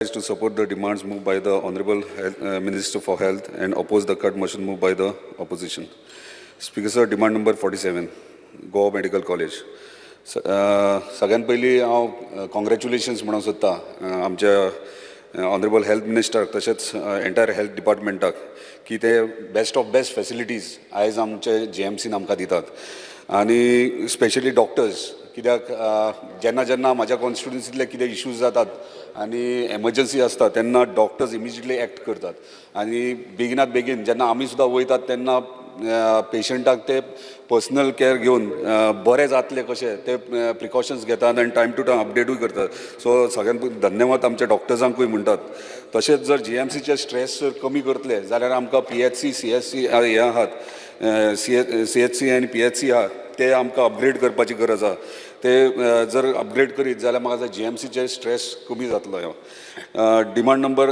To support the demands moved by the Honorable Health, Minister for Health and oppose the cut motion moved by the opposition. Speaker sir, demand number 47, Goa Medical College. सगळ्यात पयलीं हांव congratulations म्हणूंक सोदता आमच्या honourable health minister तशेंच entire health डिपार्टमेंटाक की ते best of best facilities आयज आमचे जीएमसीन आमकां दितात आनी स्पेशली डॉक्टर्स, कित्याक जेन्ना जेन्ना म्हाज्या कॉन्स्टिट्युन्सींतले कितें इश्यूज जातात आनी एमर्जन्सी आसता, तेन्ना डॉक्टर्स इमिजिएटली एक्ट करतात आनी बेगिनात बेगीन जेन्ना आमी सुद्दां वयतात, तेन्ना पेशंटाक ते पर्सनल केअर घेवन बरे जातले कशे ते प्रिकॉशन्स घेतात आनी टायम टू टायम अपडेटूय करतात. सो सगळ्यांत धन्यवाद आमच्या डॉक्टर्सांकूय म्हणटात. तशेंच जर जीएमसीचे स्ट्रेस जर कमी करतले जाल्यार आमकां पीएचसी, सीएचसी हे आहात, सीएचसी आनी पीएचसी आहा, ते आमकां अपग्रेड करपाची गरज आहा. ते जर अपग्रेड करीत जाल्यार म्हाका जीएमसीचे स्ट्रेस कमी जातलो. ह्यो demand number,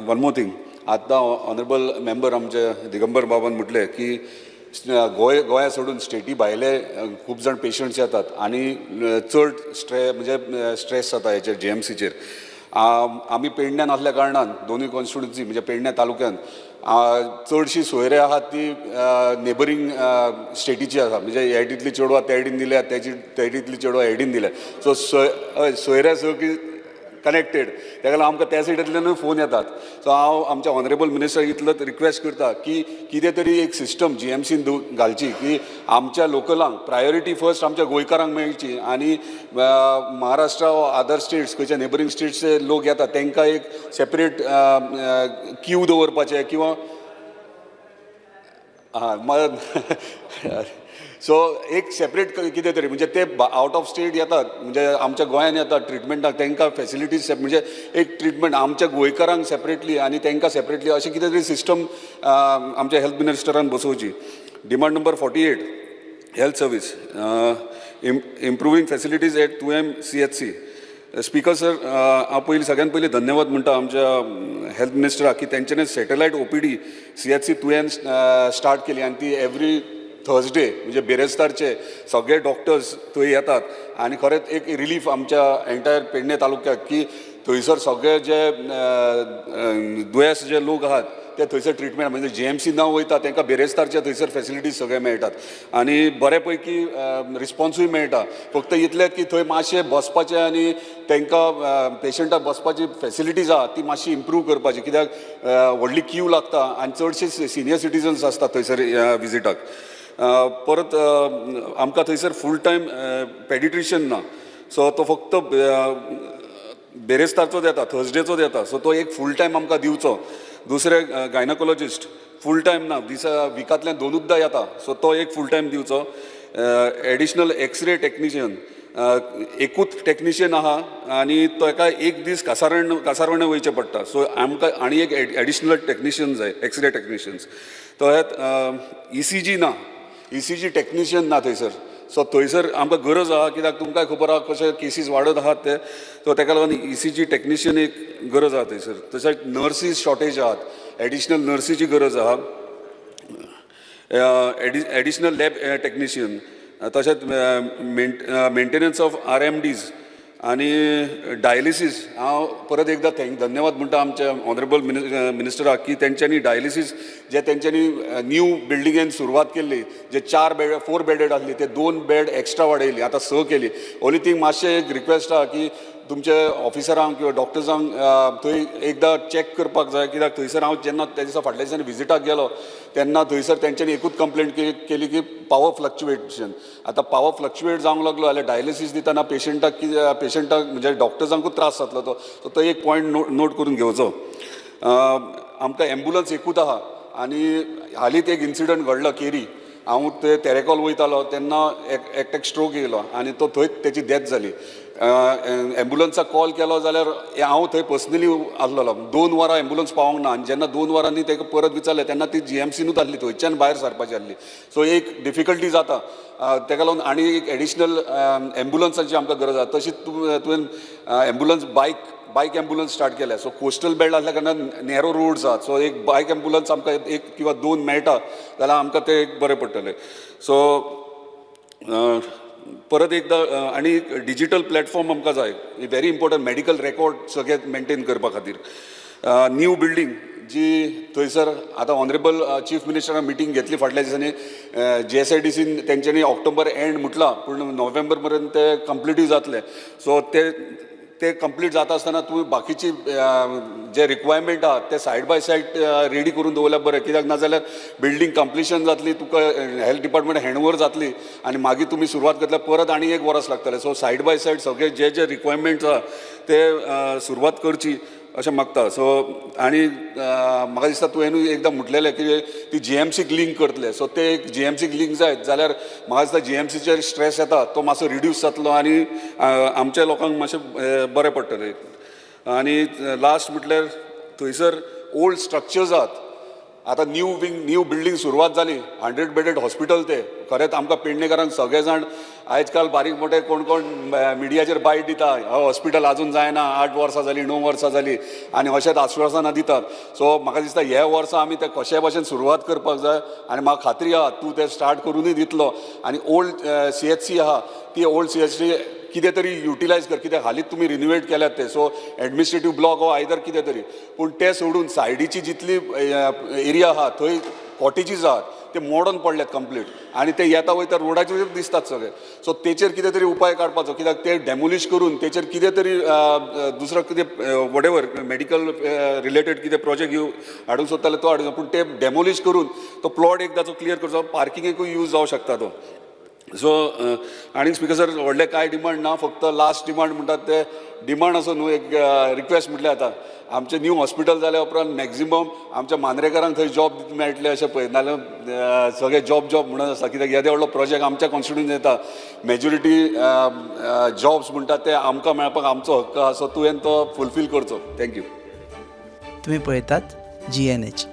one more thing, आतां ऑनरेबल मेंबर आमचे दिगंबर बाबान म्हटलें की गोंय गोंया सोडून स्टेटी भायले खूब जाण पेशंट्स येतात आनी चड म्हणजे स्ट्रेस जाता हेचेर, जीएमसीचेर. आमी पेडण्यान आसल्या कारणान दोनूय कॉन्स्टिट्युन्सी, म्हणजे पेडण्या तालुक्यान चडशी सोयरे आहात ती नेबरींग स्टेटीची आसा. म्हणजे हेडींतली चेडवां त्या हेडीन दिल्या, तेजी तेडींतली चेडवां हेडीन दिल्या. सो सोय सोयऱ्या सगळीं कनेक्टेड. ताका लागून आमकां त्या सायडींतल्यानूय फोन येतात. सो हांव आमच्या ऑनरेबल मिनिस्टर इतलोच रिक्वेस्ट करता की कितें तरी एक सिस्टम जीएमसीन घालची की आमच्या लोकलांक प्रायोरिटी फर्स्ट, आमच्या गोंयकारांक मेळची आनी महाराष्ट्रा, अदर स्टेट्स, खंयच्या नेबरींग स्टेट्सचे लोक येतात, तांकां एक सेपरेट क्यू दवरपाचें किंवा हां, मग सो एक सेपरेट कितें तरी, म्हणजे ते आवट ऑफ स्टेट येतात, म्हणजे आमच्या गोंयान येतात ट्रिटमेंटाक, तांकां फॅसिलिटीज, म्हणजे एक ट्रिटमेंट आमच्या गोंयकारांक सेपरेटली आनी तांकां सेपरेटली, अशें कितें तरी सिस्टम आमच्या health मिनिस्टरान बसोवची. Demand number 48, health service, improving facilities at Thuvem CHC. Speaker sir, हांव पयलीं सगळ्यात पयलीं धन्यवाद म्हणटा आमच्या हेल्थ मिनिस्टराक की तेंच्यांनी सॅटेलायट ओपीडी सीएचसी तुयेन स्टार्ट केली आनी ती एवरी थर्सडे, म्हणजे बिरेस्तारचे सगळे डॉक्टर्स थंय येतात आनी खरेंच एक रिलीफ आमच्या एंटायर पेडणे तालुक्याक की थंयसर सगळे जे दुयेंस जे लोक आहात ते थंयसर ट्रिटमेंट, म्हणजे जीएमसी न वयता तांकां बिरेस्तारचे थंयसर फॅसिलिटीज सगळे मेळटात आनी बरे पैकी रिस्पॉन्सूय मेळटा. फक्त इतलेंच की थंय मातशें बसपाचें आनी तांकां पेशंटाक बसपाची फॅसिलिटीज आहा ती मातशी इम्प्रूव करपाची, कित्याक व्हडली क्यू लागता आनी चडशे सिनियर सिटीजन्स आसता थंयसर विजिटाक. परत आमकां थंयसर फूल टायम पेडिट्रिशियन ना. सो तो फक्त बेरेस्तारचोच येता, थर्सडेचोच येता. सो तो एक फूल टायम आमकां दिवचो. दुसरें, गायनकोलॉजिस्ट फूल टायम ना, दिसा विकांतल्यान दोनूचदा येता. सो तो एक फूल टायम दिवचो. एडिशनल एक्सरे टॅक्निशियन, एकूच टॅक्निशियन आहा आनी ताका एक दीस कासारवर्णे वयचें पडटा. सो आमकां आनी एक एडिशनल टॅक्निशियन जाय, एक्सरे टॅक्निशियन्स. तशेंच ईसीजी ना, ईसीजी टॅक्निशियन ना थंयसर. सो थंयसर आमकां गरज आहा, कित्याक तुमकां खबर आहा कशे केसीस वाडत आहात ते. सो ताका लागून ईसीजी टॅक्निशियन एक गरज आहा थंयसर. तशेंच नर्सीस शॉर्टेज आहात, एडिशनल नर्सीची गरज आहा, एडिशनल लॅब टॅक्निशियन, तशेंच मेंटेनन्स ऑफ आरएमडीज आनी डायलिसीस. हांव परत एकदां thank धन्यवाद म्हणटा आमच्या ऑनरेबल मिनिस्टराक की तेंच्यांनी डायलिसीस जे तेंच्यांनी न्यू बिल्डिंगेन सुरवात केल्ली, जे चार बेड, फोर बेडेड आसली, ते दोन बेड एक्स्ट्रा वाडयली, आतां स केली. ओनली थिंग, मातशें एक रिक्वेस्ट आहा की तुमचे ऑफिसरांक किंवा डॉक्टर्सांक थंय एकदां चॅक करपाक जाय, कित्याक थंयसर हांव जेन्ना त्या दिसा, फाटल्या दिसांनी विजिटाक गेलो, तेन्ना थंयसर तेंच्यांनी एकूच कंप्लेंट केली की पावर फ्लक्च्युएशन. आतां पावर फ्लक्च्युएट जावंक लागलो जाल्यार डायलिसीस दितना पेशंटाक कितें, पेशंटाक म्हणजे डॉक्टर्सांकूच त्रास जातलो तो. सो तो एक पॉयंट नोट करून घेवचो. आमकां एम्बुलन्स एकूच आहा आनी हालींच एक इन्सिडंट घडलो केरी. हांव ते तेरेकॉल वयतालो तेन्ना एक एकट्याक स्ट्रोक येयलो आनी तो थंयच तेची डेथ जाली. एम्बुलन्साक कॉल केलो जाल्यार हांव थंय पर्सनली आसलेलो, 2 वरां एम्बुलन्स पावोंक ना आनी जेन्ना 2 वरांनी ताका परत विचारलें तेन्ना ती जीएमसीनूच आसली, थंयच्यान भायर सरपाची आसली. सो एक डिफिकल्टी जाता. ताका लागून आनी एक एडिशनल एम्बुलन्साची आमकां गरज आसा. तशीच तुवें एम्बुलन्स, बायक एम्बुलन्स स्टार्ट केल्या. सो कोस्टल बेल्ट आसल्या कारणान नॅरो रोड्स आहात. सो एक बायक एम्बुलन्स आमकां एक किंवा दोन मेळटा जाल्यार आमकां तें एक बरें पडटलें. सो परत एकदां आनी डिजिटल प्लॅटफॉर्म आमकां जाय, व्हेरी इम्पॉर्टंट, मॅडिकल रेकॉर्ड सगळे मेंटेन करपा खातीर. न्यू बिल्डींग जी थंयसर आतां ऑनरेबल चीफ मिनिस्टरान मिटींग घेतली फाटल्या दिसांनी, जीएसआयडीसीन तेंच्यांनी ऑक्टोबर एंड म्हटलां, पूण नोव्हेंबर पर्यंत ते कंप्लिटूय जातले. सो ते ते कंप्लीट जाता आसतना तुमी बाकीची जे रिक्वायरमेंट आहा ते सायड बाय सायड रेडी करून दवरल्यार बरें, कित्याक नाजाल्यार बिल्डींग कंप्लिशन जातली, तुका हेल्थ डिपार्टमेंट हँडओवर जातली आनी मागीर तुमी सुरवात करतले, परत आनी एक वर्स लागतलें. सो सायड बाय सायड सगळे जे जे रिक्वायरमेंट्स आहा ते सुरवात करची अशें मागता. सो आनी म्हाका दिसता तुवेंनूय एकदां म्हटलेलें की ती जीएमसीक लिंक करतले. सो ते एक जीएमसीक लिंक जायत जाल्यार म्हाका दिसता जीएमसीचेर स्ट्रेस येता तो मातसो रिड्यूस जातलो आनी आमच्या लोकांक मातशें बरें पडटलें. आनी लास्ट म्हटल्यार थंयसर ओल्ड स्ट्रक्चर्स आहात. आतां न्यू विंग, न्यू बिल्डींग सुरवात जाली, 100 बेडेड हॉस्पिटल. ते खरेंच आमकां पेडणेकारांक सगळे जाण आयज काल बारीक मोठे कोण कोण मिडियाचेर बायट दिता, हॉस्पिटल अजून जायना, 8 वर्सां जालीं, 9 वर्सां जालीं आनी अशेंच आश्वासनां दितात. सो म्हाका दिसता ह्या वर्सा आमी ते कशे भाशेन सुरवात करपाक जाय आनी म्हाका खात्री आहा तूं तें स्टार्ट करुनूय दितलो. आनी ओल्ड सीएचसी आहा, ती ओल्ड सीएचसी कितें तरी युटिलायज कर, कित्याक हालींच तुमी रिनोवेट केल्यात ते. सो एडमिनिस्ट्रेटीव ब्लॉक हो आयदर कितें तरी, पूण ते सोडून सायडीची जितली एरिया आहा थंय कॉटेजीस आहात, ते मोडून पडल्यात कंप्लीट आनी ते येता वयता रोडाचेर दिसतात सगळे. सो तेचेर कितें तरी उपाय काडपाचो, कित्याक ते डेमोलिश करून तेचेर कितें तरी दुसरो कितें what ever medical related कितें प्रोजेक्ट येव हाडूंक सोदता जाल्यार तो हाडूंक, पूण ते डेमोलिश करून तो प्लॉट एकदाचो क्लियर करचो, पार्किंगेकूय यूज जावं शकता तो. सो आनी स्पिकर सर, व्हडले कांय डिमांड ना, फक्त लास्ट डिमांड म्हणटात ते डिमांड असो न्हू, एक रिक्वेस्ट म्हटल्यार आतां आमचें न्यू हॉस्पिटल जाल्या उपरांत मॅक्झिमम आमच्या मांद्रेकारांक थंय जॉब मेळटले अशें पळय, नाजाल्यार सगळे जॉब जॉब म्हणत आसता, कित्याक येदे व्हडलो प्रोजेक्ट आमच्या कॉन्स्टिट्युएन्सीन येता, मेजॉरिटी जॉब्स म्हणटात ते आमकां मेळपाक आमचो हक्क आसा. सो तुवें तो फुलफील करचो. Thank you. तुम्ही पळयतात जीएनएच.